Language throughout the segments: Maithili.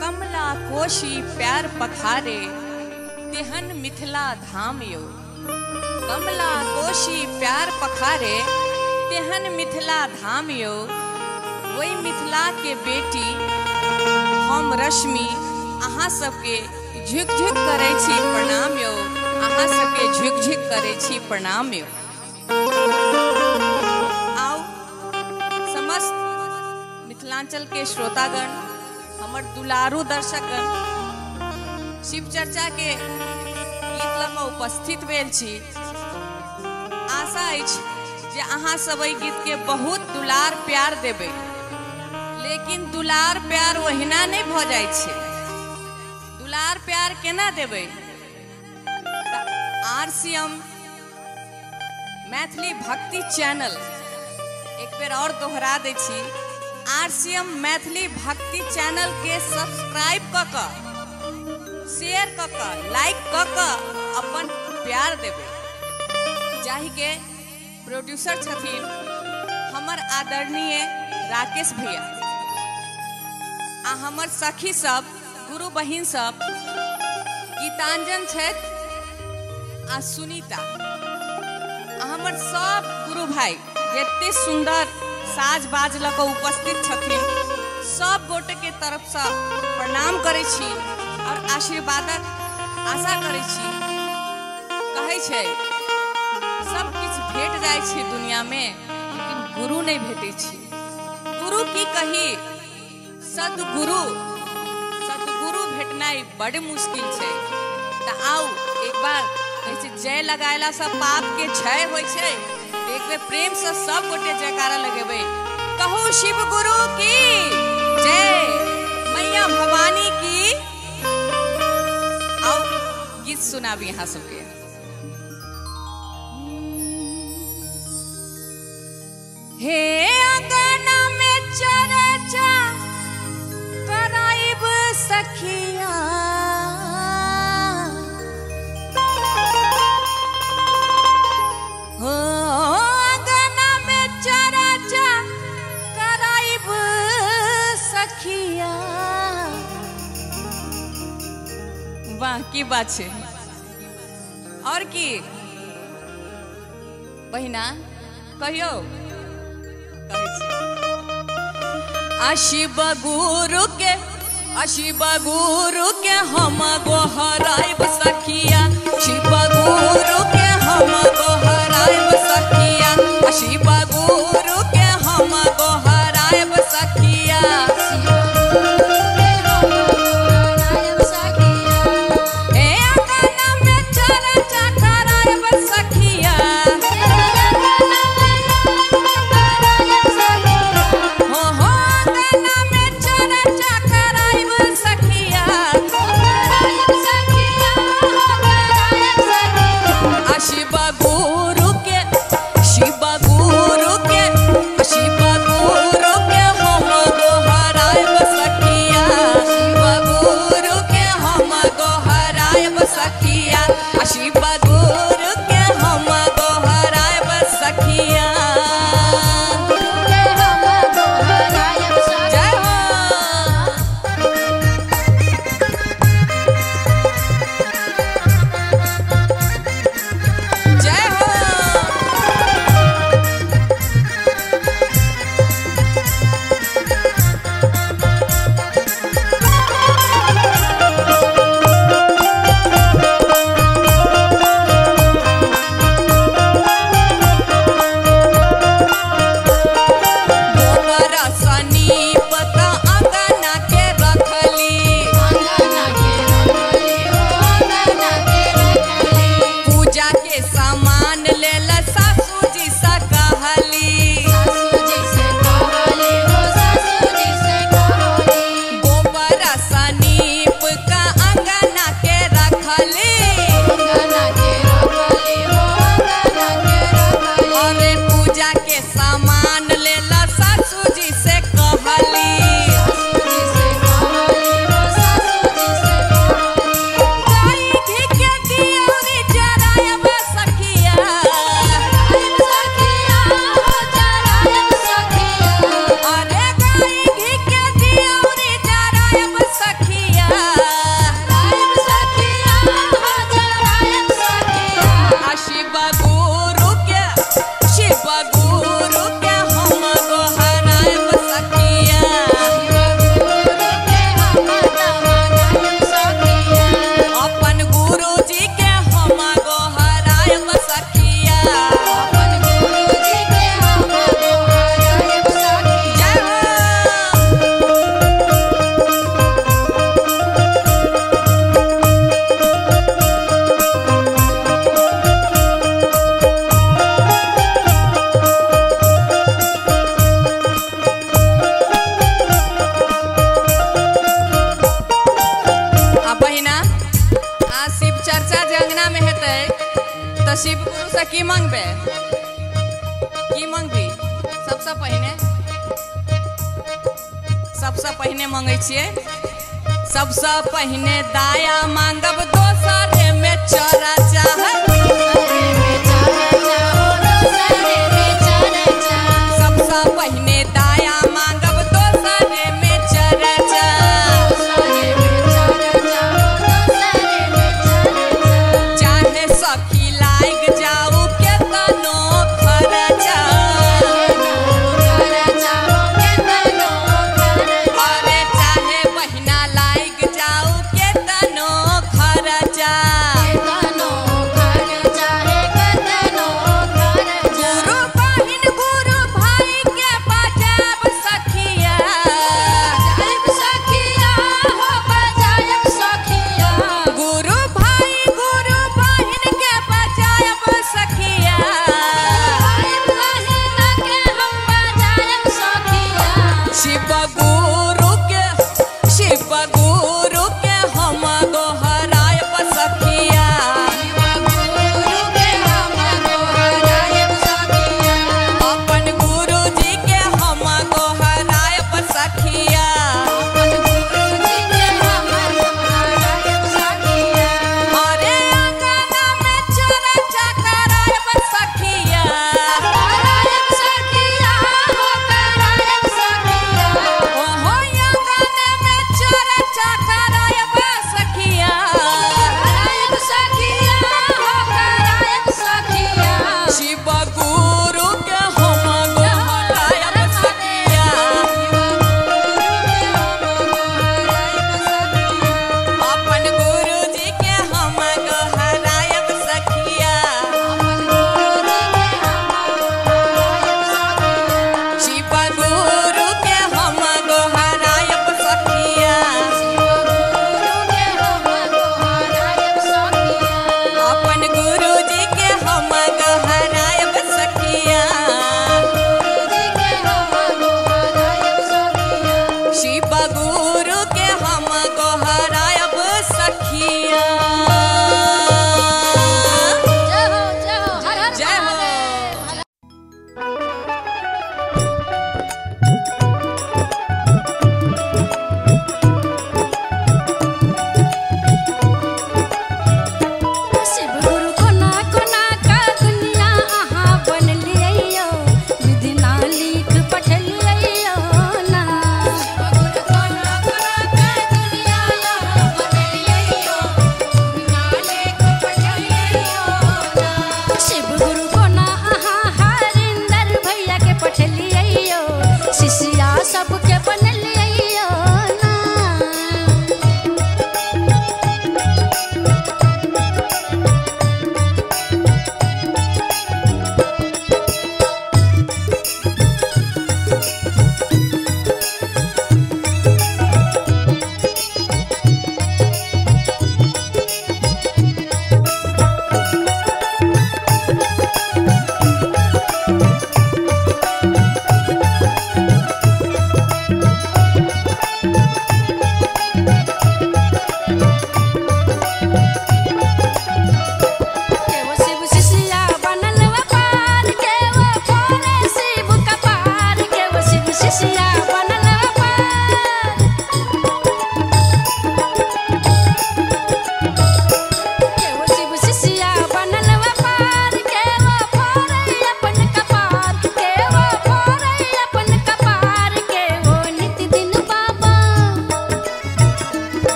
कमला कोशी प्यार पखारे तेहन मिथिला धाम यो। कमला कोशी प्यार पखारे तेहन मिथिला धाम यो। वही मिथिला के बेटी हम रश्मि अहाँ सबके झुक झुक करै छी प्रणाम यो। अहाँ सबके झुक झुक करै छी प्रणाम यो। आउ समस्त मिथिलांचल के श्रोतागण, हमर दुलारू दर्शकगण, शिव चर्चा के गीत लग उपस्थित भेल छी। आशा अछि जे अहाँ सब एहि गीत के बहुत दुलार प्यार देबै, लेकिन दुलार प्यार ओहिना नहि भऽ जाइ छै। दुलार प्यार केना देबै? आरसीएम मैथिली भक्ति चैनल, एक बेर और दोहरा दै छी, आरसीएम मैथिली भक्ति चैनल के सब्सक्राइब कऽ कऽ, शेयर कऽ कऽ, लाइक कऽ कऽ अपन प्यार देबै। जाहिके प्रोड्यूसर छथिन हमर आदरणीय राकेश भैया आ हमर सखी सब, गुरु बहिन सब, गीतांजन छथि आ सुनीता, आ हमर सब गुरु भाई जते सुंदर साज बाज लऽ कऽ उपस्थित छथिन, सब गोटे के तरफसँ प्रणाम करै छी और आशीर्वादक आशा करै छी। कहै छै सब किछु भेट जाइ छै दुनिया में, लेकिन गुरु नहीं भेटै छै। गुरु की कही, सदगुरु, सदगुरु भेटनाइ बड़ मुश्किल छै। तऽ आउ एक बार कहै छै जय लगायला से पाप के क्षय होइ छै। एक बेर प्रेम से सब गोटे जयकारा लगेबै। कहू शिव गुरु की जय, मैया भवानी की। आओ गीत सुनाबी यहाँ सबके। हे अंगना में चर्चा कराइब सखिया, हो अंगना में चर्चा कराइब सखिया। वाह की बात छै। और की बहिना कहियो? शिव गुरु के, शिव गुरु के हम गोहराइब सखिया। शिव गुरु के हम गोहराइब सखिया। शिव गुरु के हम गोहराइब सखिया। हे अंगना में चर्चा कराइब सखिया, हो हो अंगना में चर्चा कराइब सखिया। शिव गुरु के, शिव गुरु के तऽ शिव गुरु से की मंगबे, की मंगबी? सबसँ पहिने, सबसँ पहिने मंगै छियै, सबसँ पहिने दाया मांगब, दोसरे में चरा चाह। सबसँ पहिने दाया मांगब, दोसरे में चरा चाह। चाहे सखी लाग जाऊ केतनो खर्चा, अरे चाहे बहिना लाग जाऊ केतनो खर्चा।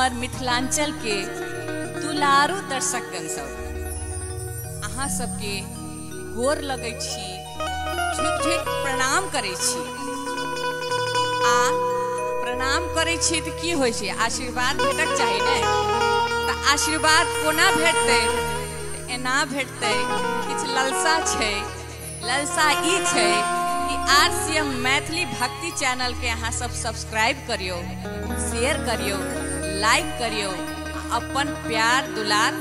हमर मिथिलांचल के दुलारू दर्शकगण सब, अहाँ सबके गोर लगै छी, झुकि झुकि प्रणाम करै छी। आ प्रणाम करै छी तऽ की होइ छै, आशीर्वाद भेटक चाही ने। तऽ आशीर्वाद कोना भेटतै? एना भेटतै, किछु ललसा छै। ललसा ई छै कि आरसीएम मैथिली भक्ति चैनल के अहाँ सब सब्सक्राइब करियौ, शेयर करियौ, लाइक करियौ, अपन प्यार दुलार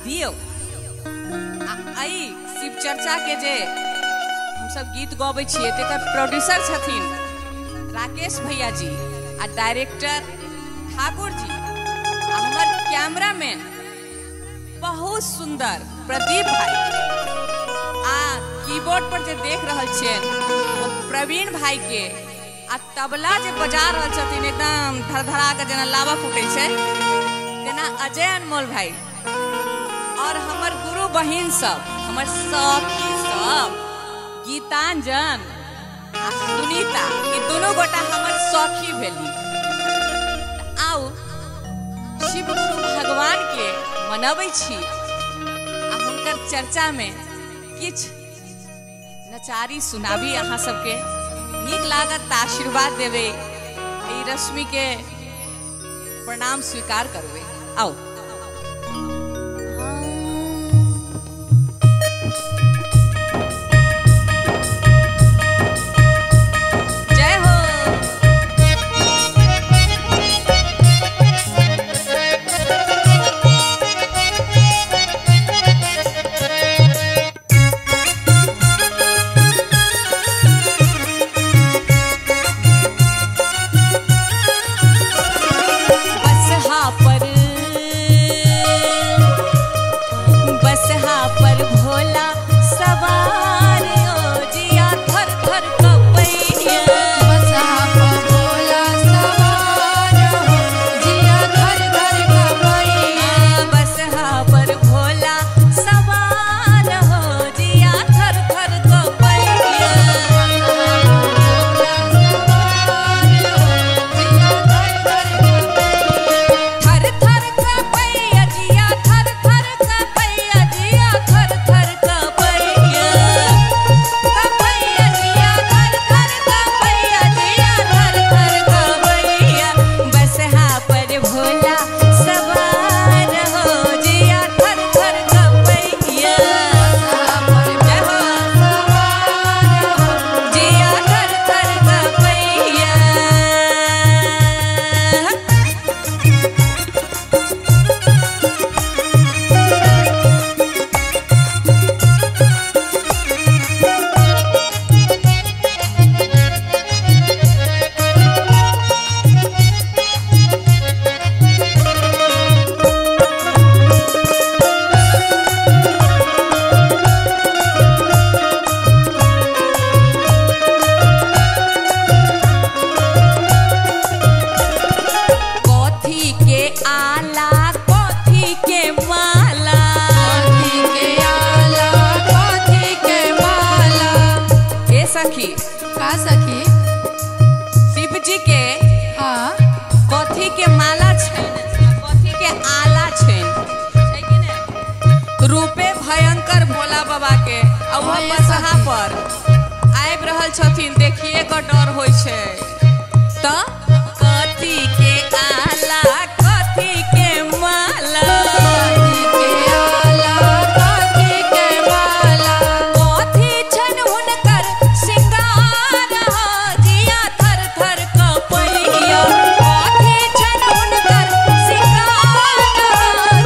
दियौ। आ एहि शिव चर्चा के जे हमसब गीत गबै छियै तेकर प्रोड्यूसर छथिन राकेश भैया जी आ डायरेक्टर ठाकुर जी आ हमर कैमरामैन बहुत सुंदर प्रदीप भाई आ कीबोर्ड पर जे देख रहल छियनि ओ प्रवीण भाई के आ तबला जे बजा रहल छथिन एकदम धड़धड़ा के जेना लावा फूटे छै तेना अजय अनमोल भाई और हमर गुरु बहिन सब, हमर सखी सब गीतांजन आ सुनीता, ई दोनों गोटा हमर सखी भेली। आउ शिव गुरु भगवान के मनबै छी आ हुनकर चर्चा में किछु नचारी सुनाबी। अहाँ सबके नीक लागत तऽ आशीर्वाद देबै, ई रश्मि के प्रणाम स्वीकार करबै। आउ जय हो। बसहा पर भोला सवार ओ जिया थर थर कपैया। बसहा पर भोला सवार हो जिया थर थर कपैया। बसहा पर भोला सवार हो जिया थर थर कपैया। भोला सवार हो जिया थर थर कपैया। थर थर कपैया जिया थर थर कपैया जिया थर थर कपैया। कपैया जिया थर थर कपैया जिया थर थर कपैया। बसहा पर भोला सवार हो जिया थर थर कपैया। बसहा पर जय हो। सवार हो जिया थर थर कपैया। कथी के आला कथी के माला। कथी के आला कथी के माला। ए सखी, का सखी? शिव जी के हाँ कथी के माला छैन, कथी के आला छैन, छै कि ने? रूपे भयंकर भोला बाबा के आ वह हाँ, ये बसहा सखी। पर आबि रहल छथिन, देखिए के डर होइ छै। तऽ कथी के आला कथी के माला। कथी के आला कथी के माला। कथी छनि हुनकर सिंगार हो जिया थर थर कपैया। कथी छनि हुनकर सिंगार हो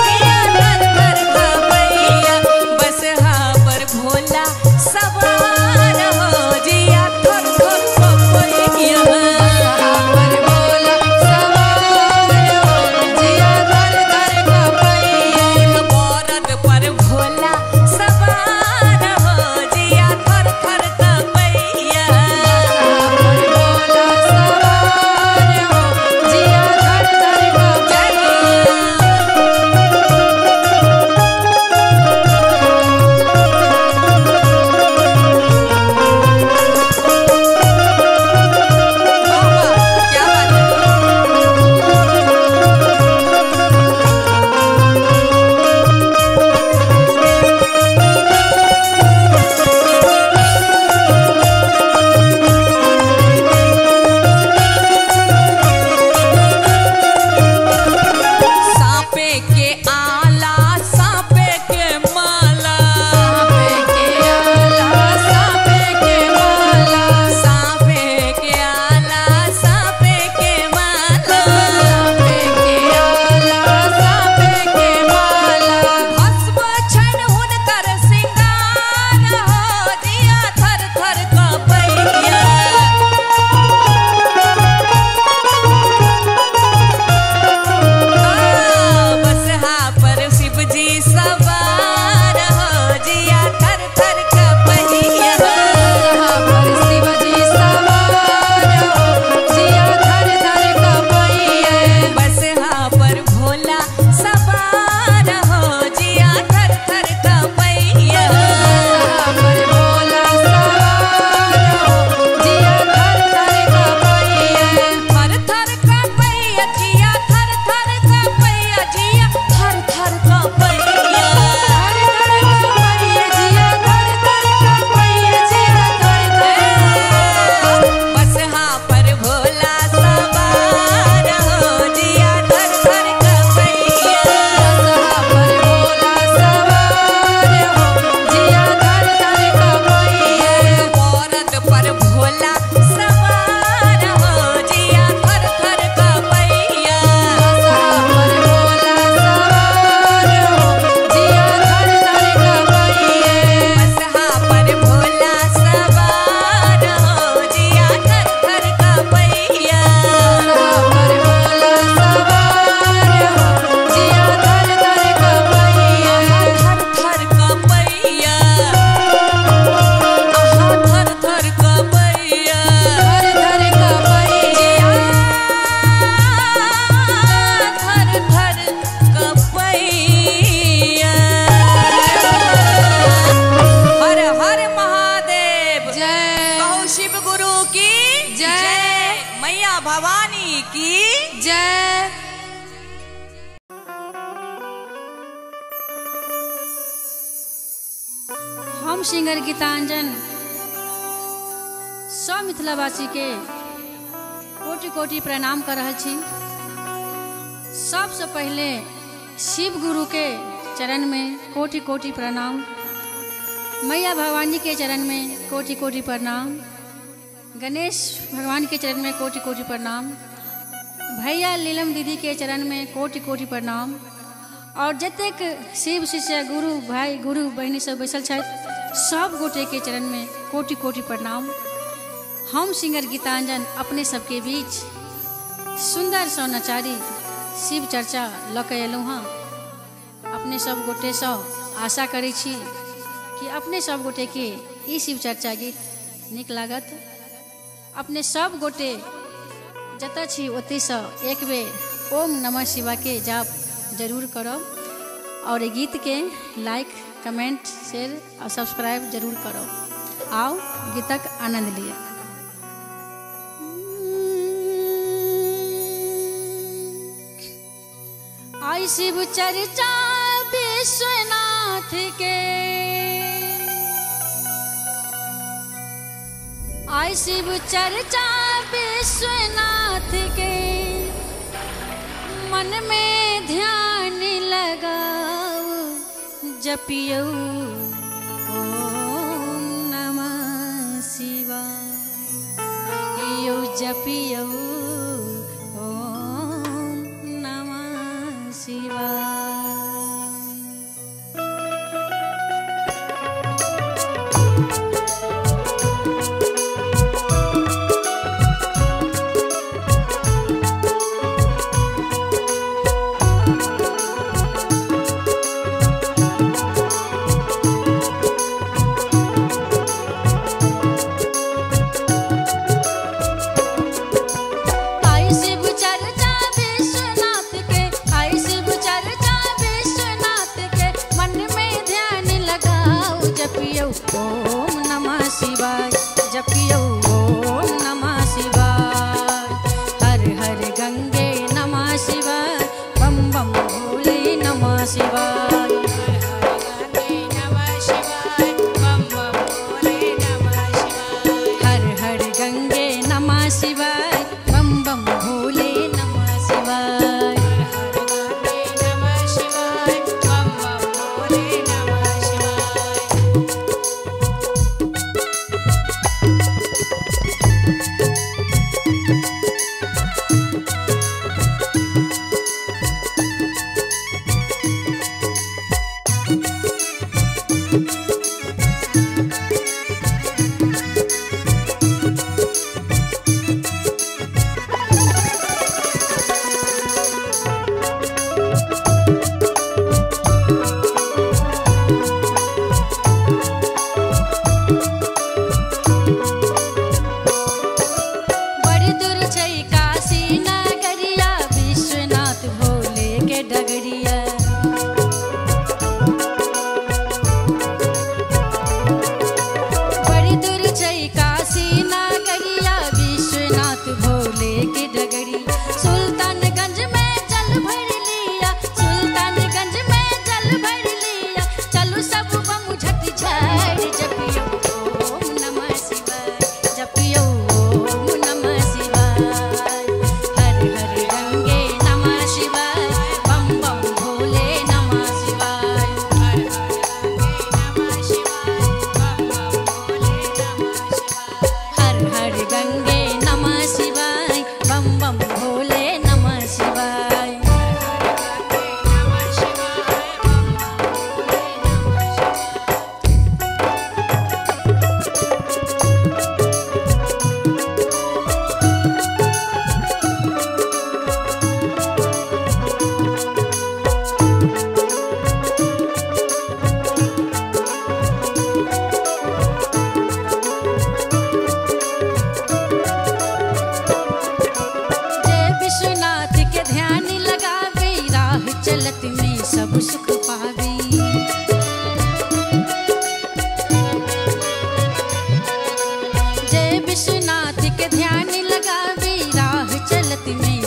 जिया थर थर कपैया। बसहा पर भोला सवार हो जिया थर थर कपैया। शिव गुरु की जय, मैया भवानी की जय। हम सिंगर गीतांजन सब मिथिलावासी के कोटि कोटि प्रणाम कर रहल छी। सबसे पहले शिव गुरु के चरण में कोटि कोटि प्रणाम, मैया भवानी के चरण में कोटि कोटि प्रणाम, गणेश भगवान के चरण में कोटि कोटि प्रणाम, भैया लीलम दीदी के चरण में कोटि कोटि प्रणाम। और जतेक शिव शिष्य गुरु भाई गुरु बहिनी सब बैसल छथि सब गोटे के चरण में कोटि कोटि प्रणाम। हम सिंगर गीतांजन अपने सबके बीच सुंदर सौ नचारी शिव चर्चा लऽ के अयलहुँ हँ। अपने सब गोटेसँ आशा करै छी कि अपने सब गोटे के ई शिव चर्चा गीत नीक लागत। अपने सब गोटे जतऽ छी ओतहिसँ एक बेर ओम नमः शिवाय के जाप जरूर करब और ई गीत के लाइक कमेंट शेयर और सब्सक्राइब जरूर करब। आओ गीतक आनंद लिअ। आई शिव चर्चा विश्वनाथ के, आई शिव चर्चा विश्वनाथ के, मन में ध्यान लगाओ जपियो ओम नमः शिवाय, यो जपियो ओम नमः शिवाय।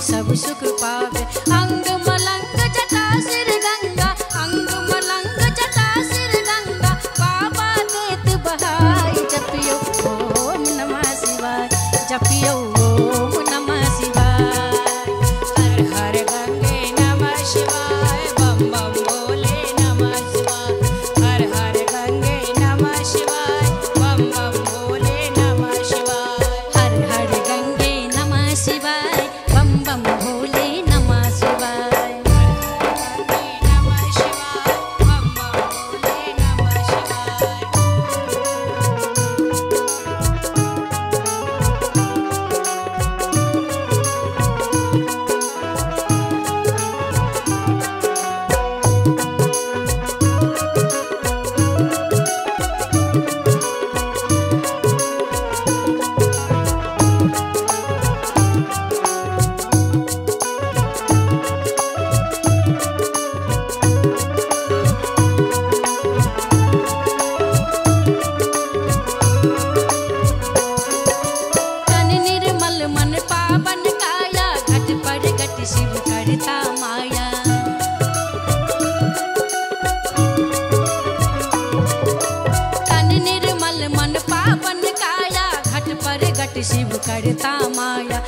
सब सुख पावे। अंग मलंग जटा सिर गंगा, अंग मलंग जटा सिर गंगा, बाबा देत बहाई। जपियो ओम नमः शिवाय, जपियो ओम नमः शिवाय। हर हर गंगे नमः शिवाय, बम बम भोले नमः शिवाय। हर हर गंगे नमः शिवाय, बम बम भोले नमः शिवाय। हर हर गंगे नमः शिवाय, बम बम भोले नमः शिवाय। गंगे नमः शिवाय, बम बम भोले नमः शिवाय। तन निर्मल मन पावन काया, घट पर घट शिव करता माया। तन निर्मल मन पावन काया, घट पर घट शिव करता माया।